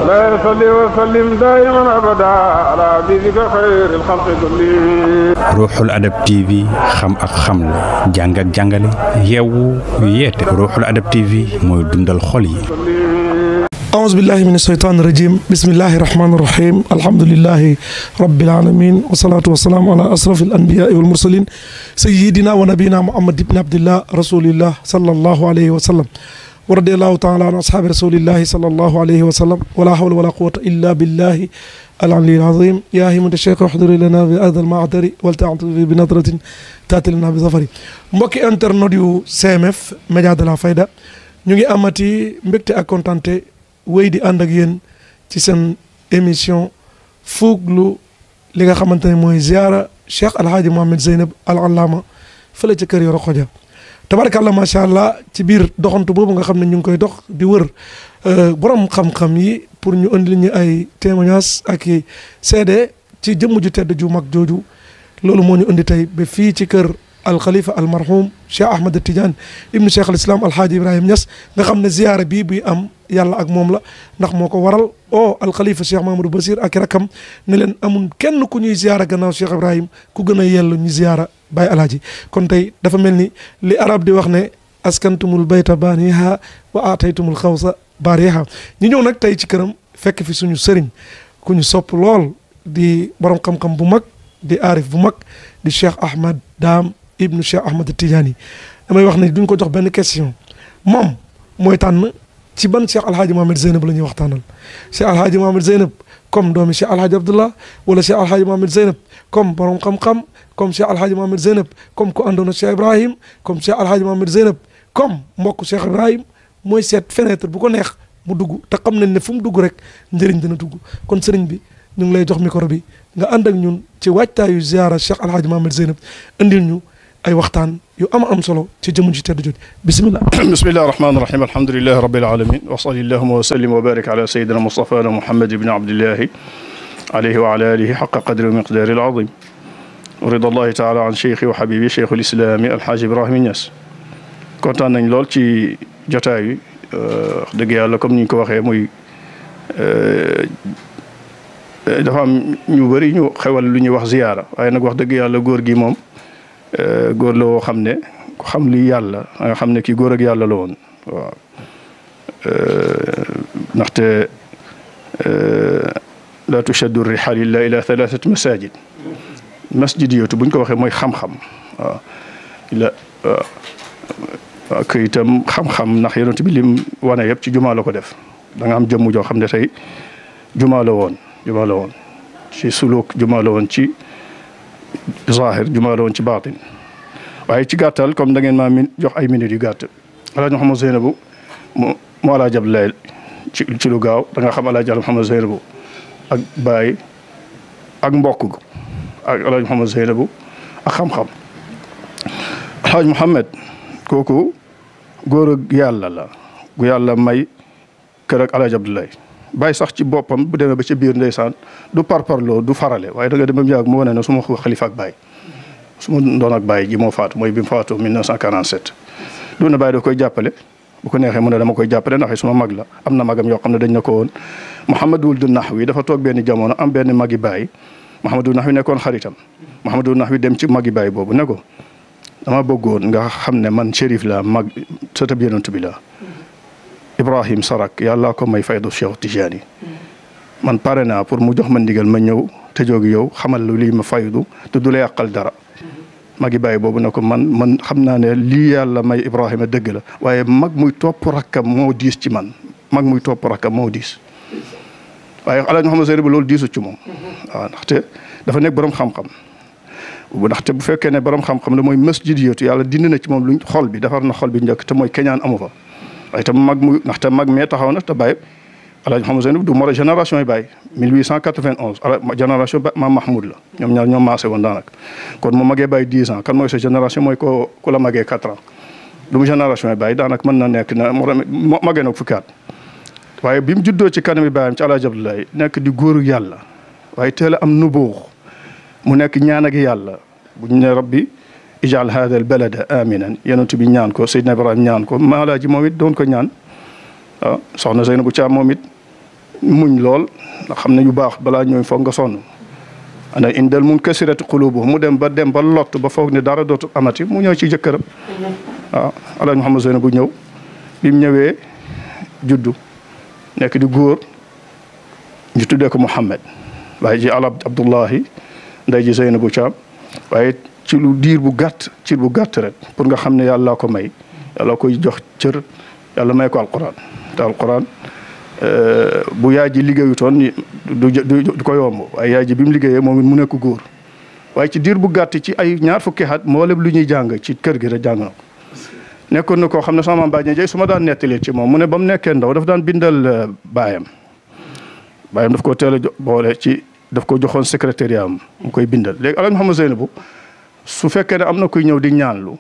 لا يصلي وسلم دائما أبدا على حبيبك خير الخلق كلهم. Ruuxul Adab TV xam ak xamle jàng ak jàngale yeewu yeete Ruuxul Adab TV mooy dundal xol yi. أعوذ بالله من الشيطان الرجيم بسم الله الرحمن الرحيم الحمد لله رب العالمين والصلاة والسلام على أشرف الأنبياء والمرسلين سيدنا ونبينا محمد بن عبد الله رسول الله صلى الله عليه وسلم ورضي الله تعالى عن أصحاب رسول الله صلى الله عليه وسلم ولا حول ولا قوة إلا بالله العلي العظيم يا همة الشيخ احضر لنا بهذا المعذر ولتعطف بنظرة تأتي لنا بظفر mbokki internet yu CMF média de la fayda ñu ngi amati mbégte ak kontaante wéy di ànd ak yéen ci seen émission Fuglu li nga xamante ne mooy ziara Cheikh Alhaaji Mohamed Zeynab Al Allama fële ca kër Yoro Xoja tabarakàllah macha allah ci biir doxantu boobu nga xam ne ñu ngi koy dox di wër borom xam-xam yi pour ñu indi ñu ay témoignages ak i seede ci jëmm ju tedd ju mag jooju loolu moo ñu indi tey ba fii ci kër al khalifa al marhum Cheikh Ahmed Tidiane ibnu Cheikh al Islam Alhaaji Ibrahima Niass nga xam ne ziara bii buy am yàlla ak moom la ndax moo ko waral al khalifa Cheikh Mamadou Basir ak rakam ne leen amul kenn ku ñuy ziara gannaaw Cheikh Ibrahim ku gën a yellu ñu ziara Baye Alhaaji kon tey dafa mel ni li arab di wax ne askantumul bayta baaniha wa aataytumul xawsa baariha ñu ñëw nag tey ci këram fekk fi suñu sëriñ ku ñu sopp lool di borom xam-xam bu mag di aarif bu mag di Cheikh Ahmad Dame ibnu Cheikh Ahmed Tidiane damay wax ne duñ ko jox benn question moom mooy tànn ci ban Cheikh Alhaaji Mohamed Zeynab la ñuy waxtaanal Cheikh Alhaaji Mohamed Zeynab comme doomi Cheikh Alhaaji Abdullah wala Cheikh Alhaaji Mohamed Zeynab comme borom xam-xam comme Cheikh Alhaaji Mohamed Zeynab comme ku àndoon ak Cheikh Ibrahim comme Cheikh Alhaaji Mohamed Zeynab comme mbokk Cheikh Ibrahim mooy seet fenêtre bu ko neex mu dugg te xam nañ ne fu mu dugg rek njëriñ dina dugg kon sëriñ bi ñu ngi lay jox micro bi nga ànd ak ñun ci waajtaayu ziara Cheikh Alhaaji Mohamed Zeynab indil ñu ay waxtaan yu am solo ci jëmu ji tedd jot bismillah bismillahi rahmaani rahim alhamdulillahi rabbil alamin wa salli allahumma wa sallim wa barik ala sayyidina mustafana muhammad ibn abdillahi alayhi wa ala alihi haqqa qadri wa miqdari al-azim rida allahi taala an cheikhi wa habibi cheikhul islami alhaaji Ibrahima Niass kontaan nañ lool ci jotaay wi wax dëgg yàlla comme ni ñu ko waxee muy dafa am ñu bëri ñu xewal lu ñuy wax ziyaara waaye nag wax dëgg yàlla góor gi moom góor la woo xam ne ku xam li yàlla nga xam ne kii góor ak yàlla la woon waaw ndaxte la tushaddu rihaal illa ila thalathat masajid masjid yootu buñ ko waxee mooy xam-xam waaw la waaw que itam xam-xam ndax yonent bi lim wane yëpp ci jumaa la ko def da nga am jëmm joo xam ne tey jumaa la woon ci suluk jumaa la woon ci zahir jumaa la woon ci baatin waaye ci gàttal comme da ngeen maa jox ay minutes yu gàtt Alaaji Mouhamed Zeynabu mu Alaaji Abdoulaye ci lu gaaw da nga xam Alaaji Mouhamed Zeynabu ak baay ak mbokk ak Alaaji Mouhamed Zeynabu ak xam-xam Alaaji Mouhamed kooku góor ak yàlla la gu yàlla may kër ak Alaaji Abdoulaye bàyyi sax ci boppam bu demee ba ci biir ndeysaan du parparloo du farale waaye da nga dem ba mu yàgg mu wane ne su ma xalifa ak bàyyi su ma doon ak bàyyi ji moo faatu mooy bi mu faatu 1947 du na bàyyi da koy jàppale bu ko neexee mu ne dama koy jàppale ndax suma mag la am na magam yoo xam ne dañ na ko woon Mouhamed Wuld Nahwi dafa toog benn jamono am benn magi bàyyi Mouhamed Wuld Nahwi nekkoon xaritam Mouhamed Wuld Nahwi dem ci magi bàyyi boobu ne ko dama bëggoon nga xam ne man shérif la mag sëtab yonent bi la Ibrahim Sarak yàlla ko may faydu Cheikh Tijani man pare naa pour mu jox ma ndigal ma ñëw tëjoog yow xamal lu lii ma faydu te du la yàqal dara magi bàyyi boobu ne ko man xam naa ne lii yàlla may Ibrahima dëgg la waaye mag muy topp rakkam moo diis ci man mag muy topp rakkam moo diis waaye Alaaji Mouhamed Zeynab loolu diisu ci moom waaw ndaxte dafa nekk borom xam-xam ndaxte bu fekkee ne borom xam-xam la mooy masjid yootu yàlla dindi na ci moom luñ xol bi defar na xol bi njëkk te mooy keñaan amu fa waaye itam mag muy ndaxte mag mee taxaw na te bàyyi Alaaji Mouhamed Zeynab du moro génération yi bàyyi 1891 génération maam Mahmoud la ñoom ñaar ñoom maase woon daanaka kon mu magee bàyyi 10 ans kan mooy sa génération mooy ku la magee 4 ans du mu génération yi bàyyi daanaka mën na nekk na magee na fukki at waaye bi mu juddoo ci kanami baayam ci Alaaji Abdoulaye nekk di góoru yàlla waaye teel a am nubuux mu nekk ñaan ak yàlla bu ñu ne rabbi ijal hada al balada aminan yonent bi ñaan ko Seydina Ibrahima ñaan ko Maalaaji moom it doon ko ñaan soxna Zeynabu Caam moom it muñ lool ndax xam ne yu baax balaa ñooy foog nga sonn ana indal mun kasirati qulubu mu dem ba lott ba foog ne dara dootu amati mu ñëw ci jëkkëram waaw Alaaji Mouhamed Zeynabou ñëw bi mu ñëwee juddu nekk di góor ñu tuddee ko Mouhamed waaye ji Abdullahi nday ji Zeynabou Thiam waaye ci lu diir bu gàtt rek pour nga xam ne yàlla ko may yàlla koy jox cër yàlla may ko alquran te alquran bu yaay ji liggéeyutoon du ko yomb waaye yaay ji bi mu liggéeyee moom it mu nekk góor waaye ci diir bu gàtt ci ay ñaar fukki at mboolem lu ñuy jàng ci kër gi rek jàng na ko nekkoon na koo xam ne sama maam Baye Ndiaye su ma daan nettali ci moom mu ne ba mu nekkee ndaw daf daan bindal baayam daf ko teel a boole ci daf ko joxoon secrétariat am mu koy bindal léegi Alaaji Mouhamed Zeynabou su fekkee ne am na kuy ñëw di ñaanlu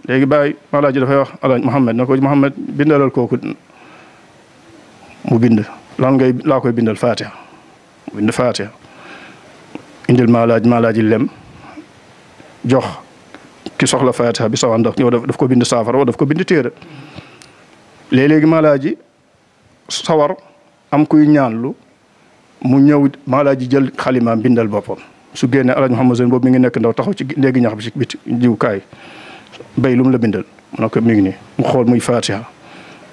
léegi Baye Alaaji dafay wax Alaaji Mouhamed na ko Mouhamed bindalal kooku mu bind laa koy bindal Fatiha mu bind Fatiha indil Maalaaji lem jox ki soxla Fatiha bi sawan ndax ñëw daf ko bind saafara wala daf ko bind téere léegi Maalaaji sawar am kuy ñaanlu mu ñëw Maalaaji jël xalimaam bindal boppam su génnee Alaaji Mouhamed Zeynabou boobu mi ngi nekk ndaw taxaw ci ndéegi ñax bi ci biti jiwkaay bay lu mu la bindal mu ne ko mi ngi nii mu xool muy Fatiha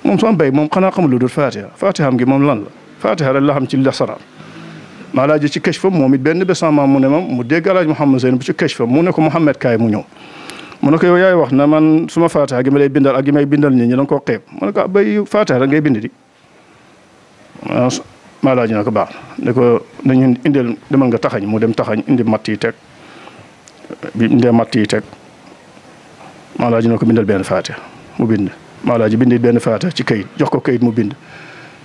moom sama bay moom xanaa xamul lu dul Fatiha am gi moom lan la Fatiha rek la xam ci lasaraan Maalaaji ci kashfa moom it benn bés sama mu ne ma mu dégg Alaaji Mouhamed Zeynabou ci kashfa mu ne ko Mouhamed kaay mu ñëw mu ne ko yow yaay wax na man suma Fatiha gi ma lay bindal ak gi may bindal nit ñi da nga koo xeeb mu ne ko bay Fatiha rek ngay bind di Maalaaji na ko baax ne ko nañu indil demal nga taxañ mu dem taxañ indi matt yi teg bi indee matt yi teg Maalaaji na ko bindal benn Fatiha mu bind Maalaaji bindi benn Fatiha ci kayit jox ko kayit mu bind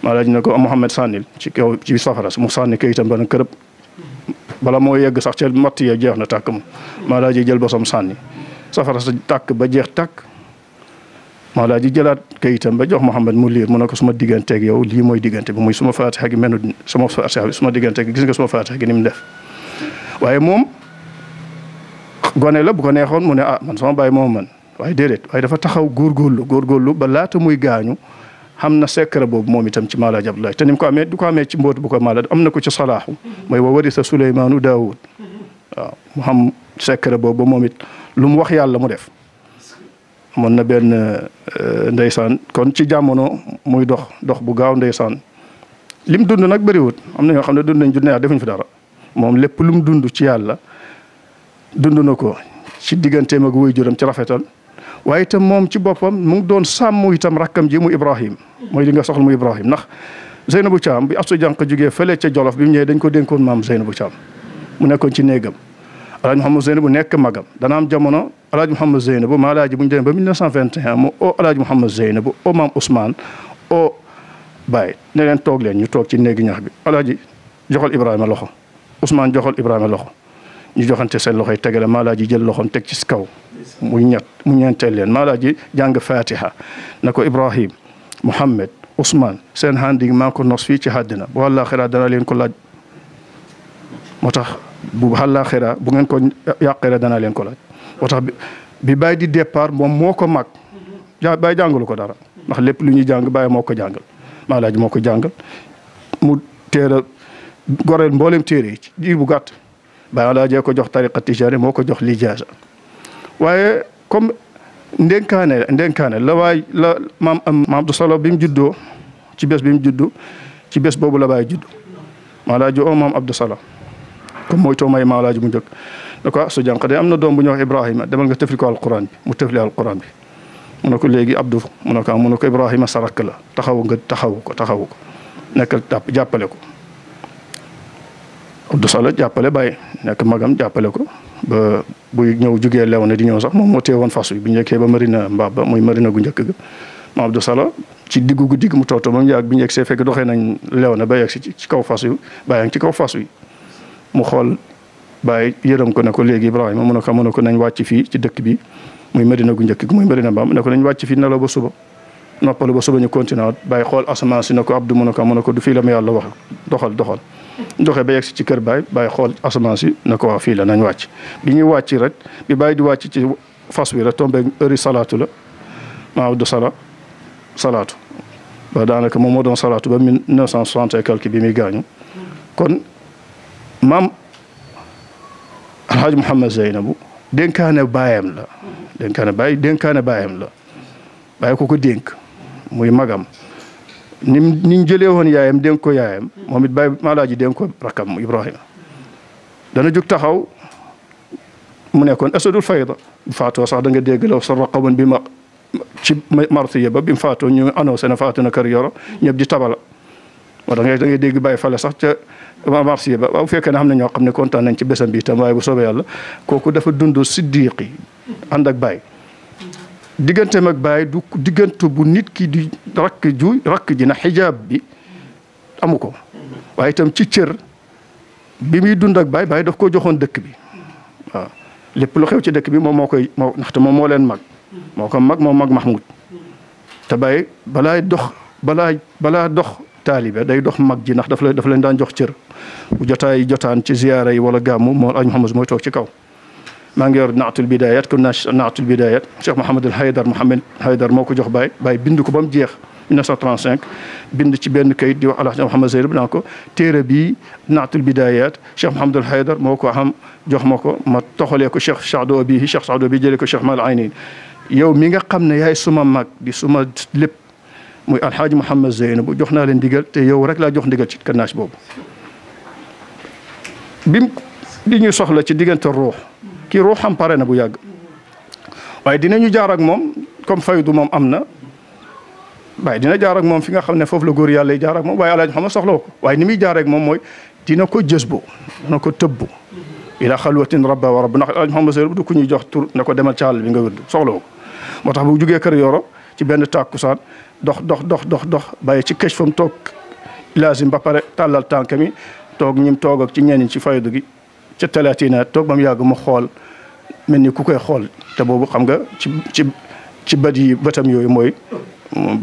Maalaaji na ko Mouhamed sànnil ci kaw ci safara mu sànni kayitam ba na kërëb bala moo yegg sax ca matt ya jeex na tàkk mu Maalaaji jël bosam sànni safara sa tàkk ba jeex tàkk Maalaaji jëlaat kayitam ba jox Mouhamed mu liir mu ne ko suma digganteeg yow lii mooy diggante bi muy suma Fatiha gi mel suma Fatiha bi suma digganteeg gis nga suma Fatiha gi ni mu def waaye moom gone la bu ko neexoon mu ne man sama baay moom man waaye déedéet waaye dafa taxaw góorgóorlu ba laata muy gaañu xam na secret boobu moom itam ci Maalaaji Abdoulaye te ni mu ko amee du ko amee ci mbootu bu ko Maalaaji am na ko ci salaaxu mooy wa warisa Suleymaanu Daawud waaw mu xam secret boobu ba moom it lu mu wax yàlla mu def amoon na benn ndeysaan kon ci jamono muy dox bu gaaw ndeysaan lim dund nag bëriwut am na ñoo xam ne dund nañ junne defuñ fi dara moom lépp lu mu dund ci yàlla dund na ko ci digganteem ak waajuram ci rafetal waaye itam moom ci boppam mu ngi doon sàmm itam rakkam ji mu Ibrahim mooy li nga soxla mu Ibrahim ndax Zeynabou Thiam bi Astu Jànq jógee fële ca Jolof bi mu ñëwee dañ ko dénkoon maam Zeynabou Thiam mu nekkoon ci néegam Alaaji Mouhamed Zeynabou nekk magam dana am jamono Alaaji Mouhamed Zeynabou Maalaaji bu ñu demee ba 1921 mu o Alaaji Mouhamed Zeynabou o maam Ousmane o Baye ne leen toog leen ñu toog ci néegi ñax bi Alaaji joxal Ibrahima loxo Ousmane joxal Ibrahima loxo ñu joxante seen loxoy tegale Maalaaji jël loxoom teg ci kaw mu ñeenteel leen Maalaaji jàng Fatiha na ko Ibrahim Mouhamed Ousmane seen handi maa ko nos fii ci àddina bu àllaaxira dana leen ko laaj moo tax bu àllaaxira bu ngeen ko yàqee dana leen ko laaj moo tax bi Baye di départ moom moo ko mag Baye jàngalu ko dara ndax lépp lu ñuy jàng Baye moo ko jàngal Maalaaji moo ko jàngal mu teel a goreel mboolem téere yi ci diir bu gàtt Baye Alaaji ko jox tariqa tijaani moo ko jox lijaasa waaye comme ndenkaane la waay la maam Abdou Salo bi mu juddoo ci bés bi mu juddu ci bés boobu la Baye juddu Maalaaji o maam Abdou Salo comme mooy too may Maalaaji mu njëkk da ko su jànq de am na doom bu ñuy wax Ibrahima demal nga tëfli ko alquran bi mu tëfli alquran bi mu ne ko léegi Abdou mu ne ko Ibrahima sarak la taxawu ko nekkal jàppale ko Abdou Salo jàppale Baye nekk magam jàppale ko ba buy ñëw jugee lew na di ñëw sax moom moo teewoon fas wi bu njëkkee ba marina mbaab ba muy marina gu njëkk ga moom Abdou Salo ci diggu guddi mu toog moom yàgg bi ñu yegsee fekk doxee nañ lew na ba yegg si ci kaw fas wi Baye ngi ci kaw fas wi mu xool Baye yërëm ko ne ko léegi Ibrahima mu ne ko nañ wàcc fii ci dëkk bi muy marina gu njëkk gi muy marina mbaab mu ne ko nañ wàcc fii nelaw ba suba noppalu ba suba ñu continué Baye xool asamaan si ne ko Abdou mu ne ko du fii la ma yàlla wax doxal doxe ba yegg si ci kër Baye xool asamaan si ne ko wax fii la nañ wàcc bi ñuy wàcc rek bi Baye di wàcc ci fas wi rek tombé heure salaatu la maa Abdou salaatu ba daanaka moom moo doon salaatu ba 1960 et quelque bi muy gaañu kon maam alhaaj Mouhamed Zeynabu dénkaane baayam la dénkaane baayam la bàyyi ko dénk muy magam niñ jëlee woon yaayam dénk ko yaayam moom it bàyyi maalaaji dénk ko rakkam Ibrahima dana jóg taxaw mu nekkoon asadul fayda bu faatoo sax da nga dégg la sa raqaban bi ma ci martiya ba bi mu faatoo ñu annoncé na faatu na kër yoro ñëpp di tabala moo tax da ngay dégg bàyyi fale sax ca martiya ba waaw bu fekkee ne xam ne ñoo xam ne kontaan nañ ci bésam bi itam waaye bu soobee yàlla kooku dafa dund siddiqi ànd ak bàyyi digganteem ak bàyyi du diggante bu nit ki di rakk ji na xijaab bi amu ko waaye itam ci cër bi muy dund ak bàyyi daf koo joxoon dëkk bi waaw lépp lu xew ci dëkk bi moom moo ndaxte moom moo leen mag moo mag Mahmoud te bàyyi balaa dox taalibe day dox mag ji ndax daf leen daan jox cër bu jotaan ci ziyaara yi wala gàmmu moo aj Mouhamed mooy toog ci kaw maa ngi yor naatul bidayat kon naatul bidayat Cheikh Mouhamed Mohamed Haydar moo ko jox Baye bind ko ba mu jeex 1935 bind ci benn kayit di wax Alhaji Mouhamed Zeynab naa ko téere bii naatul bidayat Cheikh Mouhamed Haydar moo ko xam jox ma ko ma toxalee ko Cheikh Saado bi jëlee ko Cheikh Mal Ayni yow mi nga xam ne yaay suma mag di suma lépp muy Alhaji Mouhamed Zeynab jox naa leen ndigal te yow rek laa jox ndigal ci kannaas boobu bim di ñu soxla ci diggante ruux kii ruuxam pare na bu yàgg waaye dinañu jaar ak moom comme faydu moom am na waaye dina jaar ak moom fi nga xam ne foofu la góor yàlla yi jaar ak moom waaye Alaaji Muhammad soxla ko waaye ni muy jaar ak moom mooy dina ko jësbu dina ko tëbbu ila xalwatin rabba wa rabb ndax Alaaji Muhammad Zeynab du ku ñuy jox tur ne ko demal ci àll bi nga wërdu soxla ko moo tax bu jugee kër yoro ci benn tàkkusaan dox bàyyi ci këj fam toog lazim ba pare tàllal tànk mi toog ñim toog ak ci ñenn ci faydu gi ca talaatinaat toog ba mu yàgg mu xool mel ni ku koy xool te boobu xam nga ci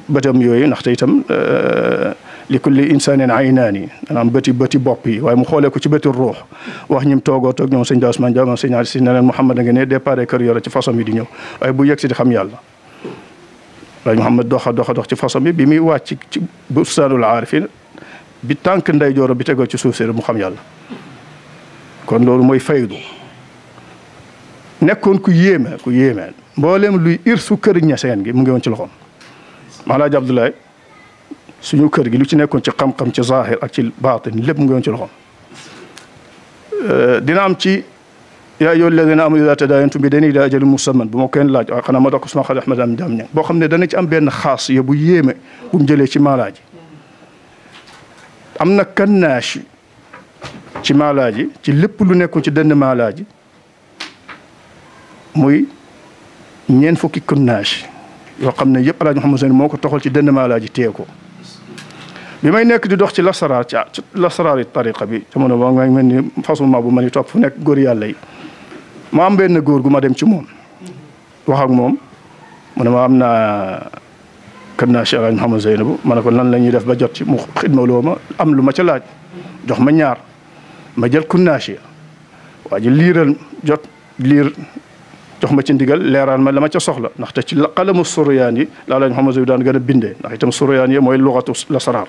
bëtam yooyu ndaxte itam li kulli insanin aynaani maanaam bëti bopp yi waaye mu xoolee ko ci bëti ruux wax ñim toog ñoom sëñ Daa Usmaan Jaam sëñ Ali Si ne leen Mouhamed a nga ne départ kër yoro ci façon bi di ñëw waaye bu yegg si di xam yàlla waaye Mouhamed dox ci façon bi muy wàcc ci bustaanul aarifin bi tànk nday jooro bi tegoo ci suuf si mu xam yàlla kon loolu mooy faydu nekkoon ku yéeme mboolem luy irsu kër ñaseen gi mu ngi woon ci loxoom Alaaji Abdoulaye suñu kër gi lu ci nekkoon ci xam-xam ci zahir ak ci baatin lépp mu ngi woon ci loxoom dina am ci yaa ayyuha alladina amanu idaa tadaayantum bi daynin ilaa ajalin musamman bu ma kenn laaj waaye xanaa ma dox ko suma xale Ahmad am Jaam ñang boo xam ne dana ci am benn xaas bu yéeme bu mu jëlee ci maalaaji am na kannaash ci maalaaji ci lépp lu nekkoon ci dënn maalaaji muy ñeent fukki kannaash yoo xam ne yëpp Alaaji Mouhamed Zeynab moo ko toxal ci dënn maalaaji téye ko bi may nekk di dox ci lasaraar yi tariqa bi jamono ba nga mel ni façon bu ma ni topp fu nekk góor yàlla yi ma am benn góor gu ma dem ci moom wax ak moom mu ne ma am naa kannaash Alaaji Mouhamed Zeynab ma ne ko lan la ñuy def ba jot ci mu xidmaloo ma am lu ma ca laaj jox ma ñaar ma jël kannaash ya waa ji liir jox ma ci ndigal leeraan ma la ma ca soxla ndaxte ci qalamu suriyaan yi laa Alaaji Mouhamed Zeynab daan gën a bindee ndax itam suriyaan yi mooy luxatu lasraar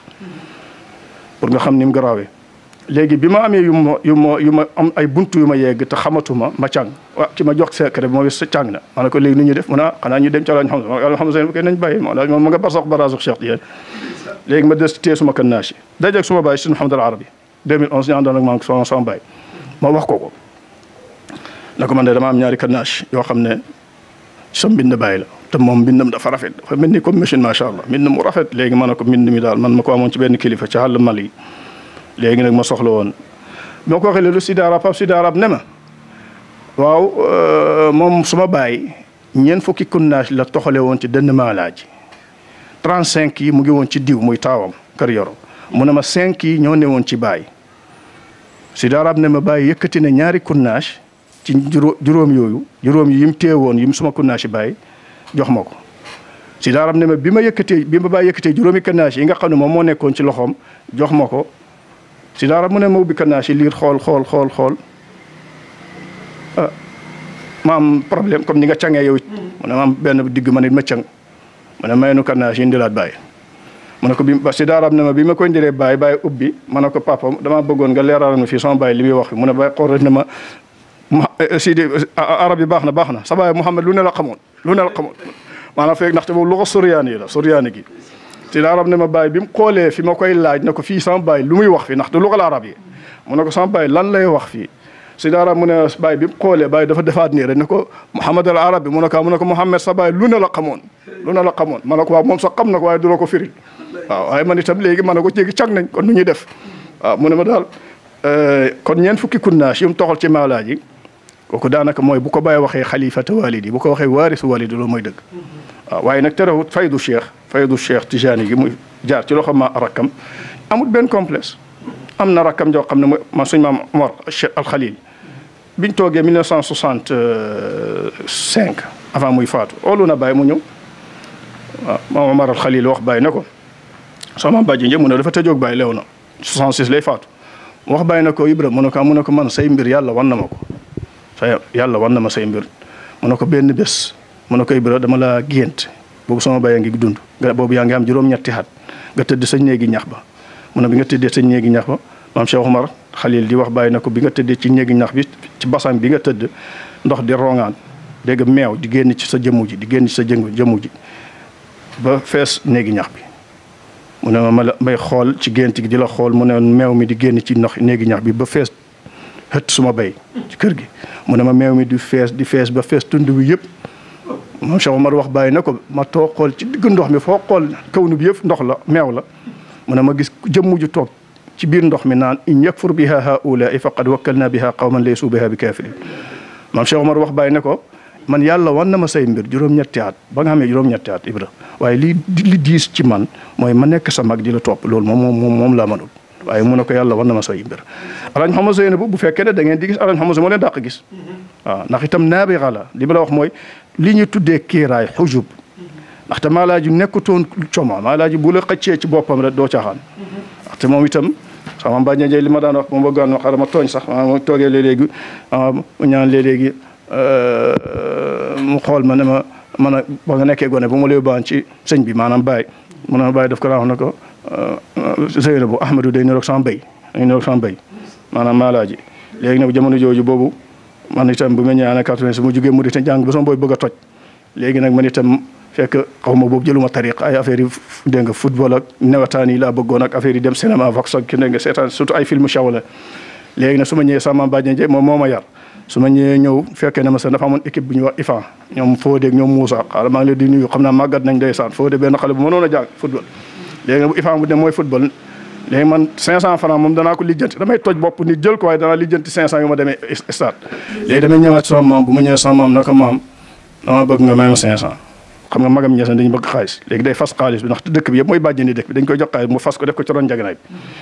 pour nga xam ni mu garaawee léegi bi ma amee yu ma am ay buntu yu ma yegg te xamatuma ma càng waaw ci ma jox secret bi mooy sa càng na ma ne ko léegi nu ñuy def mu ne xanaa ñu dem ci Alaaji Mouhamed Zeynab kay nañ bàyyi ma ma nga barsax baraasu Cheikh Tidiane léegi ma des tee suma kannaash yi dajeeg suma bàyyi si Mouhamed al Arabi 2011 ñu àndoon ak maa sama bàyyi ma wax ko na ko man de dama am ñaari kannaash yoo xam ne sa mbind bàyyi la te moom mbindam dafa rafet dafa mel ni comme machine macha allah mbind mu rafet léegi ma ne ko mbind mi daal man ma ko amoon ci benn kilifa ci àll Mali léegi nag ma soxla woon moo ko waxee lu Sidi Arab ne ma waaw moom suma bàyyi ñeent fukki kannaash la toxale woon ci dënn maalaaji 35 yi mu ngi woon ci diw muy taawam kër yoro mu ne ma 5 yi ñoo ne woon ci bàyyi Sidi Arab ne ma bàyyi yëkkati ne ñaari kannaash ci juróom yi yim teewoon yim suma kannaash bàyyi jox ma ko si daaram ne ma bi ma bàyyi yëkkatee juróomi kannaash yi nga xam ne moom moo nekkoon ci loxoom jox ma ko si daaram mu ne ma ubbi kannaash yi liir xool ma am problème comme ni nga cangee yow it mu ne ma am benn digg ma nit ma càng mu ne may nu kannaash yi ndilaat bàyyi mu ne ko bi si daaraam ne ma bi ma koy ndiree bàyyi ubbi ma ne ko papa damaa bëggoon nga leeralal ma fii sama bàyyi li muy wax fi mu ne bàyyi xool rek ne ma Sidi arab yi baax na sa bàyyi Mouhamed lu ne la xamoon maanaam fekk ndaxte boobu lu ko suryaani gi si daaraam ne ma bàyyi bi mu xoolee fi ma koy laaj ne ko fii sama bàyyi lu muy wax fi ndaxte lu ko la arab yi mu ne ko sama bàyyi lan lay wax fii si daaraam mu ne bàyyi bi mu xoolee bàyyi dafa defaat nii rek ne ko Mouhamed al arabi mu ne ko Mouhamed sa bàyyi lu ne la xamoon ma ne ko waaw moom sax xam na ko waaye du la ko firil waaw waaye man itam léegi ma ne ko jéegi cag nañ kon nu ñuy def waaw mu ne ma daal kon ñeent fukki kunnaas yu mu toxal ci maalaaji kooku daanaka mooy bu ko bàyyi waxee xalifata walidi bu ko waxee waarisu walidi loolu mooy dëgg waaw waaye nag terewut faydu cheikh Tijani gi muy jaar ci loxo ma rakkam amul benn complexe am na rakkam joo xam ne mooy suñ maam Omar Cheikh Al Khalil biñ toogee 1965 avant muy faatu oolu na bàyyi mu ñëw waaw maam Omar Al Khalil wax bàyyi ne ko sama bàjji njëg mu ne dafa tëjoog bàyyi leew na 66 lay faatu wax bàyyi na ko Ibra mu ne ko man say mbir yàlla wan na ma ko yàlla wan na ma say mbir mu ne ko benn bés mu ne ko Ibra dama la gént boobu sama bàyyi ngi dund boobu yaa ngi am juróom-ñetti at nga tëdd sa néegi ñax ba mu ne bi nga tëddee sa néegi ñax ba maam Cheikh Omar Khalil di wax bàyyi na ko bi nga tëddee ci néegi ñax bi ci basang bi nga tëdd ndox di rongaan dégg meew di génn ci sa jëmmu ji di génn ci sa jëmmu ji ba fees néegi ñax bi mu ne ma may xool ci gént gi di la xool mu ne meew mi di génn ci ndox néegi ñax bi ba fees xët suma bay ci kër gi mu ne ma meew mi di fees ba fees tund bi yëpp moom Cheikh Omar wax bàyyi na ko ma toog xool ci digg ndox mi foo xool kaw nu bi yëpp ndox la meew la mu ne ma gis jëmm ju toog ci biir ndox mi naan in yakfur biha haulaai faqad wakkalna biha qawman laysu biha bi kafirin moom Cheikh Omar wax bàyyi ne ko man yàlla wan na ma say mbir juróom-ñetti at ba nga xamee juróom-ñetti at Ibra waaye li diis ci man mooy ma nekk sa mag di la topp loolu moom laa mënul waaye mu ne ko yàlla wan na ma say mbir alañ xama seyna bu fekkee ne da ngeen di gis alañ xama moo leen dàq gis waaw ndax itam naabixa la li ma la wax mooy li ñu tuddee kiiraay xujub ndaxte maalaaji nekkutoon coma maalaaji bu la xëccee ci boppam rek doo caaxaan ndaxte moom itam sama mbaa njëjee li ma daan wax moom bëggoon wax ma tooñ sax ma toogee léeg-léegi mu ñaan léeg-léegi mu xool ma ne ma man a ba nga nekkee gone bu ma lay baan ci sëñ bi maanaam Baye mu ne Baye daf ko daan wax ne ko sëy na bu Ahmadou day niroog sama béy maanaam maalaaji léegi nag jamono jooju boobu man itam bu ma ñëwee 80 su ma jugee mu di te jàng ba sama booy bëgg a toj léegi nag man itam fekk xaw ma boobu jëluma tariq ay affaire yi dégg nga football ak newataan yi laa bëggoon ak affaire yi dem cinéma vox ak dégg nga seetaan surtout ay film shawla léegi nag su ma ñëwee sama bàjjen Ndiaye moom moo ma yar su ma ñëwee fekkee ne ma sax dafa amoon équipe bu ñuy wax IFAN ñoom Fodé ak ñoom Moussa xaaral maa ngi leen di nuyu xam naa màggat nañ ndeysaan Fodé benn xale bu mënoon a jàng football léegi nag bu IFAN bu dem mooy football léegi man 500 francs moom danaa ko lijjanti damay toj bopp nit jël ko waaye danaa lijjanti 500 yu ma demee stade léegi damay ñëwaat sama maam bu ma ñëwee sama maam naka maam dama bëgg nga may ma 500 xam nga magam ñees dañu bëgg xaalis léegi day fas xaalis bi ndax dëkk bi yëpp mooy bàjjeni dëkk bi dañ koy jox xaalis mu fas ko def ko ci ron njaganaay bi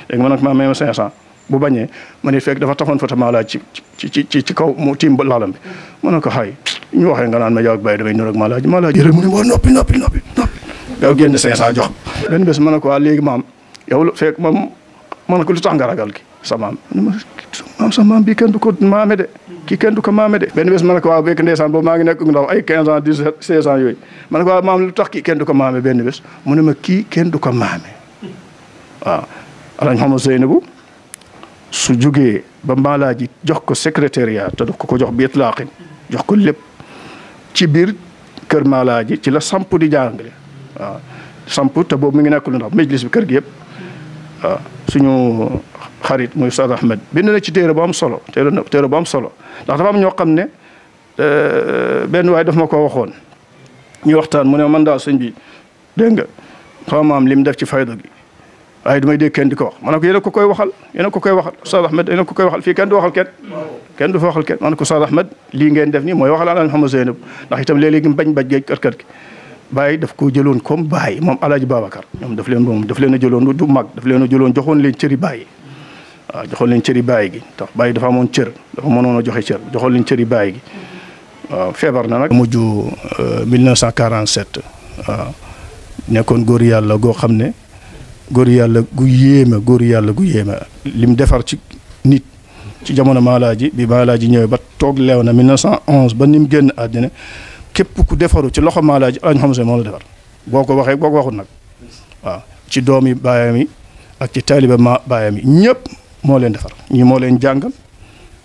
léegi man nag maa may ma 500 bu bañee ma ne fekk dafa taxoon fa tamaa laaj ci kaw mu tiim laalam bi ma ne ko xay ñu waxee nga naan ma yow ak bàyyi damay ñor ak maa laaj yëre mu ne ma noppi yow génn 500 jox benn bés ma ne ko waa léegi maam yow fekk moom ma ne ko lu tax nga ragal ki sa maam sa maam bii kenn du ko maame de kii kenn du ko maame de benn bés ma ne ko waaw bekk ndeysaan boobu maa ngi nekk ndaw ay 15 ans 17 16 ans yooyu ma ne ko waaw maam lu tax kii kenn du ko maame benn bés mu ne ma kii kenn du ko maame waaw alañ xama Zeynabu su jugee ba maalaaji jox ko secrétariat te daf ko jox bi itlaqin jox ko lépp ci biir kër maalaaji ci la samp di jàngale waaw samp te boobu mi ngi nekk lu ndaw majlis bi kër gi yëpp waaw suñu xarit muy Ustaz Ahmed bind na ci téere bu am solo téere bu am solo ndax dafa am ñoo xam ne benn waay daf ma ko waxoon ñu waxtaan mu ne man daal sëñ bi dégg nga sama maam lim def ci fayda gi waaye damay dégg kenn di ko wax ma ne ko yéen a ko koy waxal Ustaz Ahmed yéen a ko koy waxal fii kenn du waxal kenn du fa waxal kenn ma ne ko Ustaz Ahmed lii ngeen def nii mooy waxal Alaaji Mouhamed Zeynab ndax itam léeg-léegi bañ géej kër gi Baye daf ko jëloon comme Baye moom Alaaji Babacar ñoom daf leen a jëloon du mag daf leen a jëloon joxoon leen cëri Baye waaw joxoon leen cëri Baye gi tax Baye dafa amoon cër dafa mënoon a joxe cër joxoon leen cëri Baye gi waaw feebar na nag mujj 1947 waaw nekkoon góor yàlla goo xam ne góor yàlla gu yéeme lim defar ci nit ci jamono maalaaji bi maalaaji ñëwee ba toog leew na 1911 ba ni mu génn àddina képp ku defaru ci loxo maalaaji Alaaji Mouhamed Zeynab moo la defar boo ko waxee boo ko waxul nag waaw ci doomi baayam yi ak ci taaliba baayam yi ñëpp moo leen defar ñii moo leen jàngal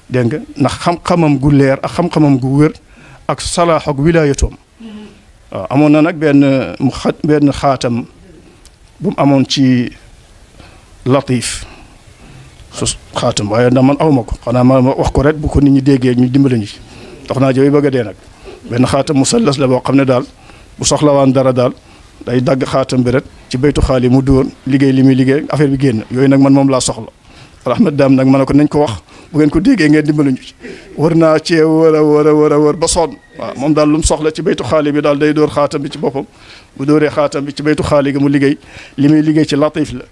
dégg nga ndax xam-xamam gu leer ak xam-xamam gu wér ak salaax ak wilaayatoom waaw amoon na nag benn xaatam bu mu amoon ci latif su xaatam waaye ndax man awma ko xanaa ma wax ko rek bu ko nit ñi déggee ñu dimbali ñu ci tax naa jooy bëgg a dee nag benn xaatam musallas la boo xam ne daal bu soxlawaan dara daal day dagg xaatam bi rek ci baytu xaali mu dóor liggéey li muy liggéey affaire bi génn yooyu nag man moom laa soxla Ahmed Dame nag ma ne ko nañ ko wax bu ngeen ko déggee ngeen dimbali ñu ci wër naa cee wër ba sonn waaw moom daal lu mu soxla ci baytu xaali bi daal day dóor xaatam bi ci boppam bu dóoree xaatam bi ci baytu xaali gi mu liggéey li muy liggéey ci latif la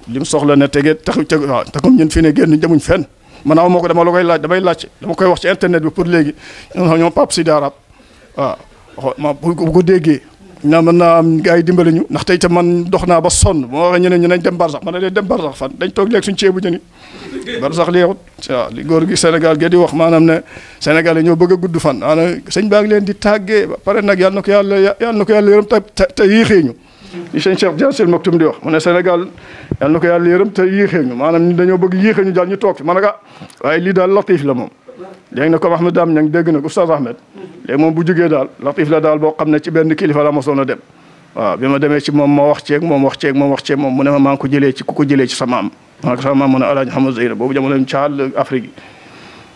li mu soxla ne tegee taxu waaw te comme ñun fi ne génn jëmuñ fenn man aw moo ko dama la koy laaj damay laaj dama koy wax ci internet bi pour léegi ñoom Pape Sidi Arab waaw ma bu ko déggee naa mën naa am gars yi dimbali ñu ndax tey te man dox naa ba sonn bu ma waxee ñeneen ñu nañ dem barsax man na leen dem barsax fan dañ toog léegi suñu ceebu jëni barsax leexut waaw li góor gi Sénégal gi di wax maanaam ne Sénégal yi ñoo bëgg a gudd fan maanaam sëñ baa ngi leen di tàggee ba pare nag yàlla na ko yàlla yërëm te yéexee ñu li sëñ Cheikh Dia Sil Maktoum di wax mu ne Sénégal yàlla na ko yàlla yërëm te yéexee ñu maanaam dañoo bëgg yéexee ñu daal ñu toog fi man nag waaye lii daal latif la moom léegi nag comme Ahmed Dame ña ngi dégg nag Oustaz Ahmed léegi moom bu jógee daal latif la daal boo xam ne ci benn kilifa la mosoon a dem waaw bi ma demee ci moom ma wax ceeg moom mu ne ma maa ngi ko jëlee ci ku ko jëlee ci sama am ma ne ko sama maam mu ne Alaaji Hamad Zeyna boobu jamono caal Afrique yi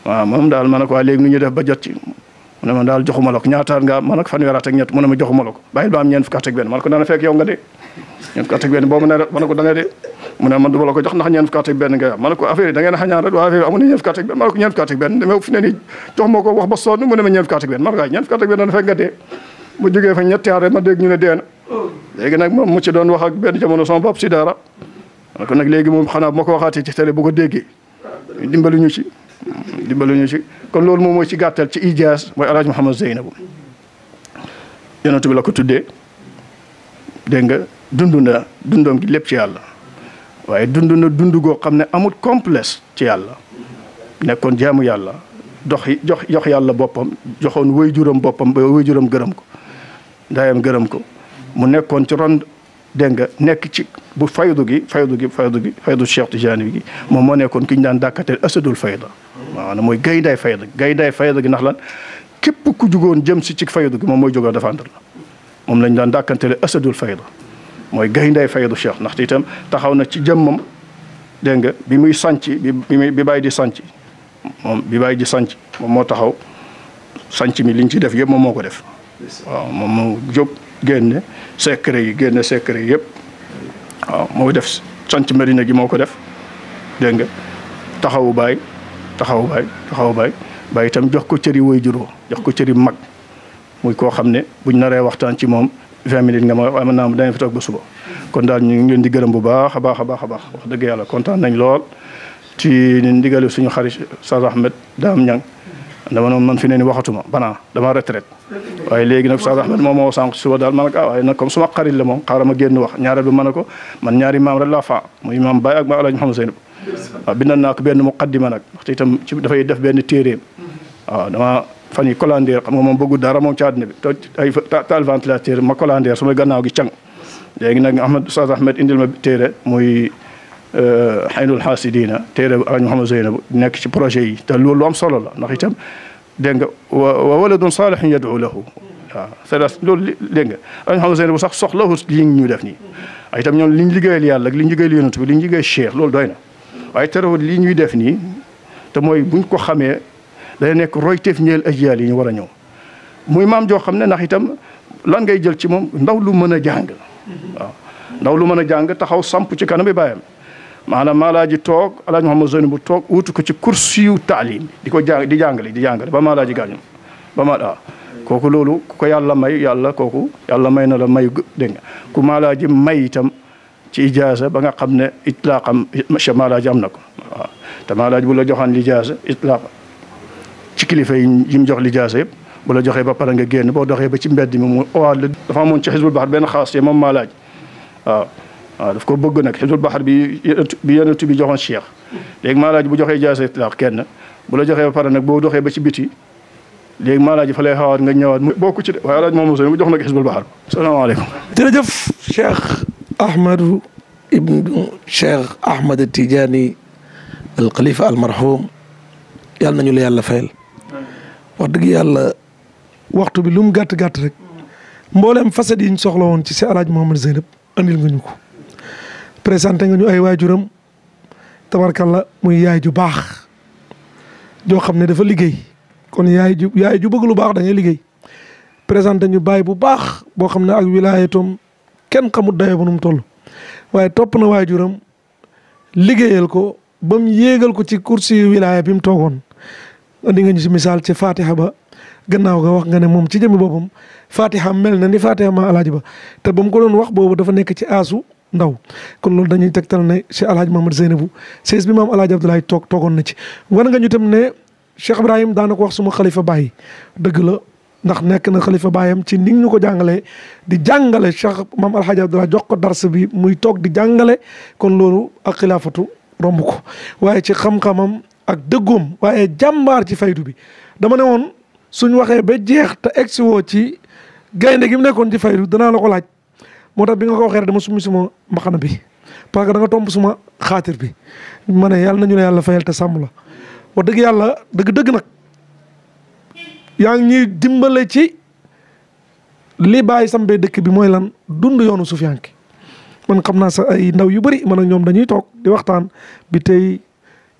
waaw moom daal ma ne ko waa léegi nu ñuy def ba jot ci mu ne ma daal joxuma la ko ñaataat nga ma ne ko fanweeri at ak ñett mu ne ma joxuma la ko bàyyil ba am ñeent fukki at ak benn ma ne ko dana fekk yow nga dee ñeent fukki at ak benn boobu ne ma ne ko da nga dee mu ne man du ma la ko jox ndax ñeent fukki at ak benn nga ma ne ko affaire yi da ngeen a xañaan rek waa affaire yi amu ne ñeent fukki at ak benn ma ne ko ñeent fukki at ak benn dama fi ne nii jox ma ko wax ba sonn mu ne ma ñeent fukki at ak benn ma ne ko ñeent fukki at ak benn dana fekk nga dee mu jógee fa ñetti at rek ma dégg ñu ne dee na léegi nag moom mu ci doon wax ak benn jamono sama bopp si dara ma ne ko nag léegi moom xanaa bu ma ko waxaatee ci télé bu ko déggee dimbali ñu ci kon loolu moom mooy ci gàttal ci ijaaz mooy Alaaji Mouhamed Zeynabu yonent bi la ko tuddee dégg nga dundoom gi lépp ci yàlla waaye dund na dund goo xam ne amul complexe ci yàlla nekkoon jaamu yàlla jox yàlla boppam joxoon waajuram boppam ba waajuram gërëm ko ndayam gërëm ko mu nekkoon ci ron dégg nga nekk ci bu faydu Cheikh Tidiane gi moom moo nekkoon ki ñu daan dàkkateel asadul fayda maanaam mooy gayndaay fayda gi ndax lan képp ku jugoon jëm si ci faydu gi moom mooy jógoo défendre la moom lañ daan dàkkantele asadul fayda mooy gayndaay faydu Cheikh ndaxte itam taxaw na ci jëmmam dégg nga bi muy sanc bi bàyyi di sanc moom moo taxaw sanc mi liñ ci def yëpp moom moo ko def waaw moom moo jóg génne secret yi yëpp waaw moo def sanc Medina gi moo ko def dégg nga taxawu baay baay itam jox ko cëri way juróo jox ko cëri mag muy koo xam ne buñ naree waxtaan ci moom 20 minutes nga ma waaye mën naa danañ fi toog ba suba kon daal ñu ngi leen di gërëm bu baax a baax wax dëgg yàlla kontaan nañ lool ci ndigalu suñu xarit Oustaz Ahmed Dame Niang dama noonu man fi ne ni waxatuma dama retraite waaye léegi nag Oustaz Ahmed moom moo sànq suba daal ma ne ko waaye nag comme suma xarit la moom xaaral ma génn wax ñaareel bi ma ne ko man ñaari maam rek laa faa muy maam Baye ak maam Alaaji Mouhamed Zeynab waaw bindal naa ko benn muqaddima nag waxte itam ci dafay def benn téeréem waaw dama fan yi colandeer xam nga moom bëggu dara moom ci àddina bi te ay taal ventilateur ma colandeer su ma gannaaw gi càng léegi nag Oustaz Ahmed indil ma téere muy Haynul Hasidina téere Alaaji Mouhamed Zeynab nekk ci projet yi te loolu lu am solo la ndax itam dégg nga wa waladun salihun yad'u lahu waaw c'est loolu dégg nga Alaaji Mouhamed Zeynab sax soxlawul lii ñu def nii ay itam ñoom li ñu liggéeyal yàlla ak li ñu liggéeyal yonent bi li ñu liggéey Cheikh loolu doy na waaye terewul lii ñuy def nii te mooy buñ ko xamee day nekk royteef ñeel ajyaal yi ñu war a ñëw muy maam joo xam ne ndax itam lan ngay jël ci moom ndaw lu mën a jàng waaw ndaw lu mën a jàng taxaw samp ci kanam bi bàyyam maanaam maalaaji toog Alaaji Mouhamed Zeynab bu toog wutu ko ci kursiyu taalim di ko jàng di jàngale ba maalaaji gaañu kooku loolu ku ko yàlla may kooku yàlla may na la may dégg nga ku maalaaji may itam ci ijaasa ba nga xam ne itlaaqam monsieur maalaaji am na ko waaw te maalaaji bu la joxaan lijaasa itlaaq ci kilifa yi mu jox lijaasa yëpp bu la joxee ba pare nga génn boo doxee ba ci mbedd mi mu owaat la dafa amoon ci Hizbul Bahar benn xaas moom maalaaji waaw daf ko bëgg nag Hizbul Bahar bi yonent bi joxoon Cheikh léegi maalaaji bu joxee ijaasa itlaaq kenn bu la joxee ba pare nag boo doxee ba ci biti léegi maalaaji fa lay xawaat nga ñëwaat mu bokku ci de waaye Alaaji Mouhamed Zeynab bu jox nag Hizbul Bahar salaamaaleykum jërëjëf Cheikh Ahmadu ibnu Cheikh Ahmad Tidiane al Khalifa al marhum yàlla nañu la yàlla fayal wax dëgg yàlla waxtu bi lu mu gàtt gàtt rek mboolem facettes yi ñu soxla woon ci si El Hadj Mouhamed Zeynab andil nga ñu ko présenté nga ñu ay waajuram tabarkalla muy yaay ju baax joo xam ne dafa liggéey kon yaay ju bëgg lu baax da ngay liggéey présenté ñu baay bu baax boo xam ne ak wilaayatom kenn xamut dayo ba nu mu toll waaye topp na waajuram liggéeyal ko ba mu yéegal ko ci kursi wilaaya bi mu toogoon andi nga ñu si misaal ci Fatiha ba gannaaw ga wax nga ne moom ci jëmmi boppam Fatiha mel na ni Fatiha ma alaaji ba te ba mu ko doon wax boobu dafa nekk ci aasu ndaw kon loolu dañuy tegtal ne Cheikh El Hadj Mouhamed Zeynabou sees bi maam alaaji Abdoulaye toogoon na ci war nga ñu tam ne Cheikh Ibrahim daana ko wax suma xalifa baay dëgg la ndax nekk na xalifa baayam ci ni ñu ko jàngalee di jàngale Cheikh maam alaaji Abdoulaye jox ko dars bi muy toog di jàngale kon loolu ak xilaafatu romb ko waaye ci xam-xamam ak dëggoom waaye jàmbaar ci faydu bi dama ne woon suñ waxee ba jeex te egsi woo ci gaynde gi mu nekkoon ci faydu danaa la ko laaj moo tax bi nga ko waxee rek dama summi suma mbaxana bi parce que da nga tomb suma xaatir bi ma ne yàlla nañu la yàlla fayal te sàmm la wax dëgg yàlla dëgg-dëgg nag yaa ngi ñuy dimbale ci li bàyyi sambee dëkk bi mooy lan dund yoonu sufiyanke man xam naa sa ay ndaw yu bëri man ak ñoom dañuy toog di waxtaan bi tey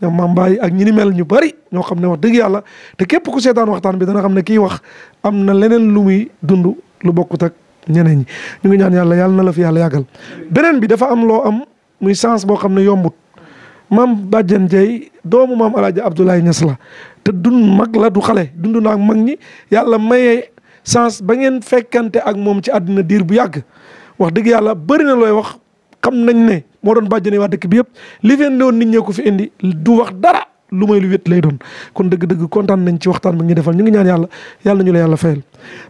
ñoom maam Baye ak ñi ni mel ñu bëri ñoo xam ne wax dëgg yàlla te képp ku seetaan waxtaan bi dana xam ne kii wax am na leneen lu muy dund lu bokkut ak ñeneen ñi ñu ngi ñaan yàlla na la fi yàlla yàggal. beneen bi dafa am loo am muy sens boo xam ne yombut maam Badiane Dieye doomu maam El Hadj Abdoulaye Niass la te dund mag la du xale dund naa ak mag ñi yàlla mayee sens ba ngeen fekkante ak moom ci àddina diir bu yàgg wax dëgg yàlla bëri na looy wax. xam nañ ne moo doon bàjjane waa dëkk bi yëpp li fi indi woon nit ñee ko fi indi du wax dara lu may lu wét lay doon kon dëgg-dëgg kontaan nañ ci waxtaan bi ñu defal ñu ngi ñaan yàlla nañu la yàlla fayal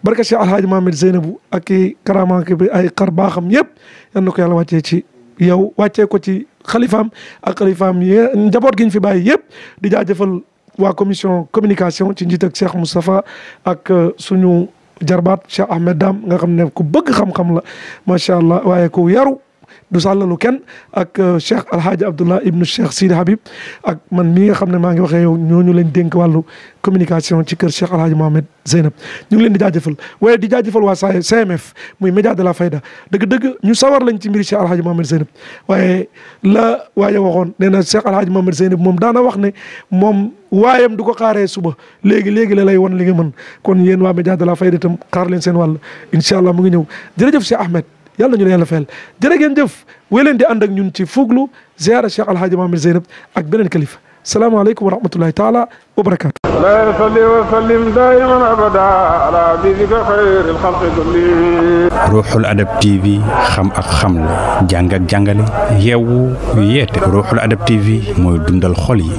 barka Cheikh El Hadj Mouhamed Zeynabou ak i karaamaake bi ay xar baaxam yëpp yal na ko yàlla wàccee ci yow wàccee ko ci xalifaam ak xalifaam yi njaboot gi ñu fi bàyyi yëpp di jaajëfal waa commission communication ci njiit ak Cheikh Moustapha ak suñu jarbaat Cheikh Ahmed Dam nga xam ne ku bëgg xam-xam la macha allah waaye ku yaru du sàllalu kenn ak Cheikh Alhaaji Abdullah ibnu Cheikh Sidi Habib ak man mii nga xam ne maa ngi waxee yow ñooñu leen dénk wàllu communication ci kër Cheikh Alhaaji Mouhamed Zeynab ñu ngi leen di jaajëfal waaye di jaajëfal waa CMF muy média de la fayda dëgg-dëgg ñu sawar lañ ci mbiri Cheikh Alhaaji Mouhamed Zeynab waaye la waaye waxoon nee na Cheikh Alhaaji Mouhamed Zeynab moom daana wax ne moom waayam du ko xaaree suba léegi la lay wan li nga mën kon yéen waa média de la fayda itam xaar leen seen wàll incha allah mu ngi ñëw jërëjëf Cheikh Ahmed yàlla nañu la yàlla fayal jërë ngeen jëf wéy leen di ànd ak ñun ci Fuglu ziara Cheikh Alhaaji Mouhamed Zeynab ak beneen kalifa salaamaaleykum wa rahmatullahi taala wa barakaatu. لا يصلي وسلم دائما ابدا على حبيبك خير الخلق كلهم. Ruuxul Adab TV xam ak xamle jàng ak jàngale yeewu yeete Ruuxul Adab TV mooy dundal xol yi.